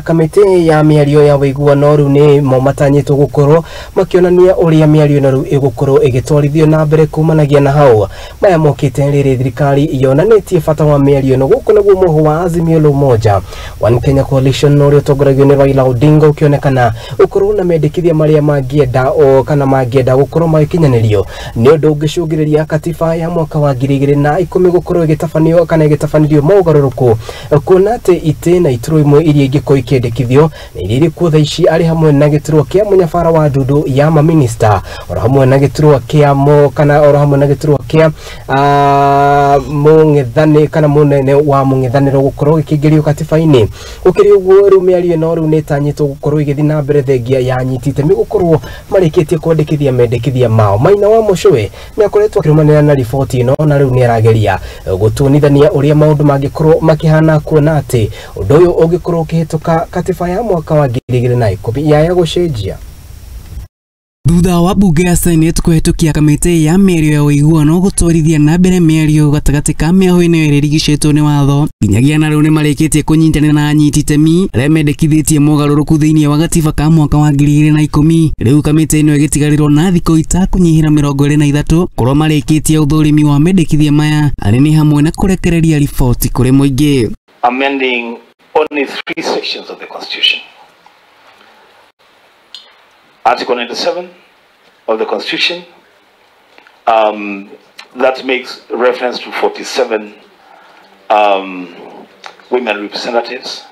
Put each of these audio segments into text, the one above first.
Kamĩtĩ ya mĩario ya ũiguano rĩu nĩ mo matanyĩtwo gũkorwo makĩonania ũrĩa mĩario ĩno rĩu ĩgũkorwo ĩgĩtwarithio na mbere kumanagia na hau. Maya mokĩte rĩrĩ thirikari yonanĩtie bata wa mĩario ĩno. Gũkũ nĩguo mũhũ wa Azimio la Umoja One Kenya Coalition ũrĩa ũtongoragio nĩ Raila Odinga ũkĩonekana ũkorwo na mendekithia marĩa mangĩenda o kana mangĩenda gũkorwo magĩkinyanĩrio nĩ ũndũ ũngĩcũngĩrĩria katiba ya mwaka wa 2010 gũkorwo ĩgĩtabanio kana ĩgĩtabanĩrio mogarũrũku, kuona atĩ itĩ na iturwa imwe iria ingĩkorwo ikĩendekithio nĩ iria irĩ kuo thaa ici, arĩ hamwe na gĩturwa kĩa mũnyabara wa ndundu ya maminista, oro hamwe na gĩturwa kĩa mo kana oro hamwe na gĩturwa kĩa mũng'ethani kana mũnene wa mũng'ethanĩro gũkorwo gĩkĩingĩrio katiba-inĩ. Gũkĩrĩ ũguo, rĩu mĩario ĩno rĩu nĩ ĩtanyĩtwo gũkorwo ĩgĩthiĩ na mbere thengia ya anyiti itemi gũkorwo marĩkĩtie kwandĩkithia mendekithia mao. Maina wa Mũcũĩ nĩ akoretwo akĩrũmanĩrĩra na riboti ĩno na rĩu nĩ arageria gũtuonithania ũrĩa maũndũ mangĩkorwo makĩhana, kuona atĩ ũndũ ũyũ ũngĩkorwo ũkĩhĩtũka katiba ya mwaka wa 2010 yaya gũcenjia. Thutha wa bunge ya Senate kũhetũkia kamĩtĩ ya mĩario ya ũiguano gũtwarithia na mbere mĩario gatagatĩ ka mĩahũ ĩno ĩrĩa ĩrigicĩtwo nĩ watho, nginyagia na rĩu nĩ marĩkĩtie kũnyitanĩra na anyiti itemi arĩa mendekithĩtie mogarũrũku thĩinĩ wa gatiba ka mwaka wa 2010. Rĩu kamĩtĩ ĩno ĩgĩtigarĩrwo na thikũ itakũnyihĩra 23 korwo marĩkĩtie ũthũrimi wa mendekithia maya, arĩ nĩ hamwe na kũrekereria riboti kũrĩ mũingĩ. Amending only 3 sections of the Constitution. Article 97 of the Constitution, that makes reference to 47 women representatives.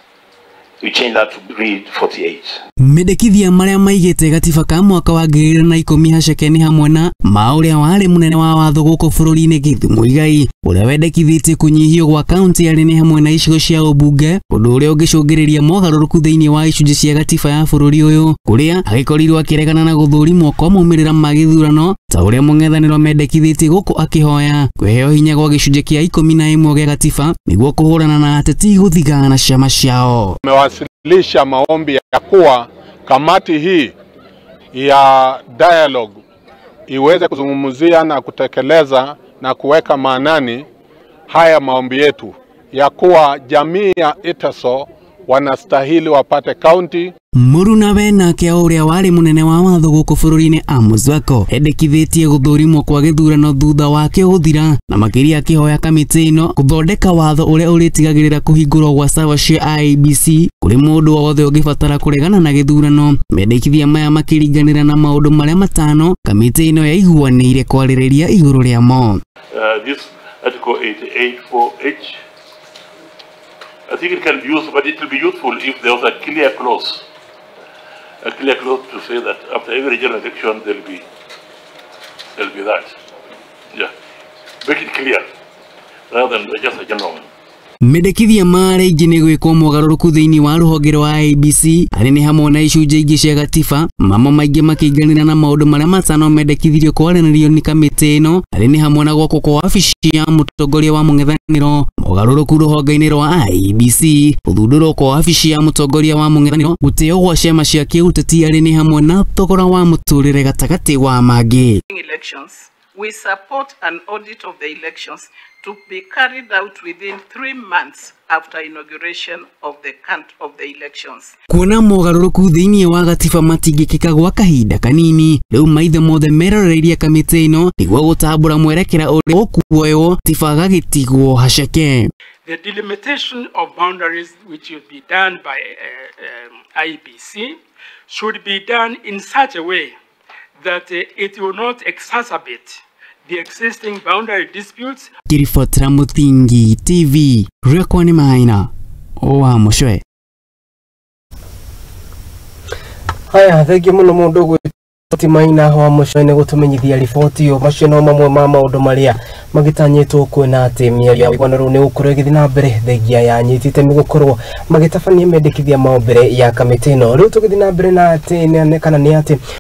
We change that to read 48. Mendekithia marĩa maigĩte gatiba ka mwaka wa 2010 haceke nĩ hamwe na ma ũrĩa warĩ mũnene wa watho gũkũ bũrũri-inĩ Githu Muigai, ũrĩa wendekithĩtie kũnyihio gwa kaunti arĩ nĩ hamwe na icigo cia ũmbunge, ũndũ ũrĩa ũngĩcũngĩrĩria mogarũrũku thĩinĩ wa icunjĩ cia gatiba ya bũrũri ũyũ, kũrĩa agĩkorirwo akĩregana na gũthũrimwo kwa maumĩrĩra ma gĩthurano ta ũrĩa mũng'ethanĩro mendekithĩtie, gũkũ akĩhoya kwĩheo hinya gwa gĩcunjĩ kĩa 11 gĩa gatiba nĩguo kũhũrana na ateti gũthigana na ciama ciao. Tumewasilisha maombi ya kuwa kamati hii ya dialogue iweze kuzungumzia na kutekeleza na kuweka maanani haya maombi yetu ya kuwa jamii ya Iteso wanastahili wapate kaunti. Mũrunawe nake o ũrĩa warĩ mũnene wa watho gũkũ bũrũri-inĩ Amos Wako endekithĩtie gũthũrimwo kwa gĩthurano thutha wake gũthira, na makĩria akĩhoya kamĩtĩ ĩno gũthondeka watho ũrĩa ũrĩtigagĩrĩra kũhingũrwo gwa sawa cia IEBC kũrĩ mũndũ o wothe ũngĩbatara kũregana na gĩthurano. Mendekithia maya makĩringanĩra na maũndũ marĩa matano kamĩtĩ ĩno yaiguanĩire kwarĩrĩria igũrũ rĩamo. This Article 88.4H, I think it can be used, but it will be useful if there was a clear clause. A clear clause to say that after every general election there'll be that. Yeah, make it clear rather than just a general one. Mendekithia marĩa ingĩ nĩ gwĩkwo mogarũrũku thĩinĩ wa rũhonge rwa IEBC arĩ nĩ hamwe na icunjĩ ingĩ cia gatiba, mamo maingĩ makĩinganĩra na maũndũ marĩa matano mendekithirio kwaranĩrio nĩ kamĩtĩ ĩno, arĩ nĩ hamwe na gwakwo kwa wabici ya mũtongoria wa mũng'ethanĩro, mogarũrũku rũhonge-inĩ rwa IEBC, gũthundũrwo kwa wabici ya mũtongoria wa mũng'ethanĩro, gũtĩo gwa ciama cia kĩũteti arĩ nĩ hamwe na thogora wa mũtũrĩre gatagatĩ wa mangĩ. Elections. We support an audit of the elections to be carried out within 3 months after inauguration of the elections. Kuona mogarũrũku thĩinĩ wa gatiba matingĩkĩka gwa kahinda kanini, rĩu maitho mothe meroreirie kamĩtĩ ĩno nĩguo gũtambũra mwerekera ũrĩa ũkuoywo tiba gagĩtigwo haceke. The delimitation of boundaries which will be done by IEBC should be done in such a way that it will not exacerbate the existing boundary disputes. Kirifotera Muthingi TV, rĩakwa nĩ Maina wa Mũcwe. Haya, thengiũ mũno mũndũ ũgwĩtwo Maina wa Mũcwe nĩ gũtũmenyithia riboti ĩyo. Macio no mamwe ma maũndũ marĩa magĩtanyĩtwo kuona atĩ mĩario ya ũiguano rĩu nĩ gũkorwo ĩgĩthiĩ na mbere thengia ya anyiti itemi gũkorwo magĩtabania mendekithia mao mbere ya kamĩtĩ ĩno. Rĩu tũgĩthiĩ na mbere na atĩ kana nĩ atĩ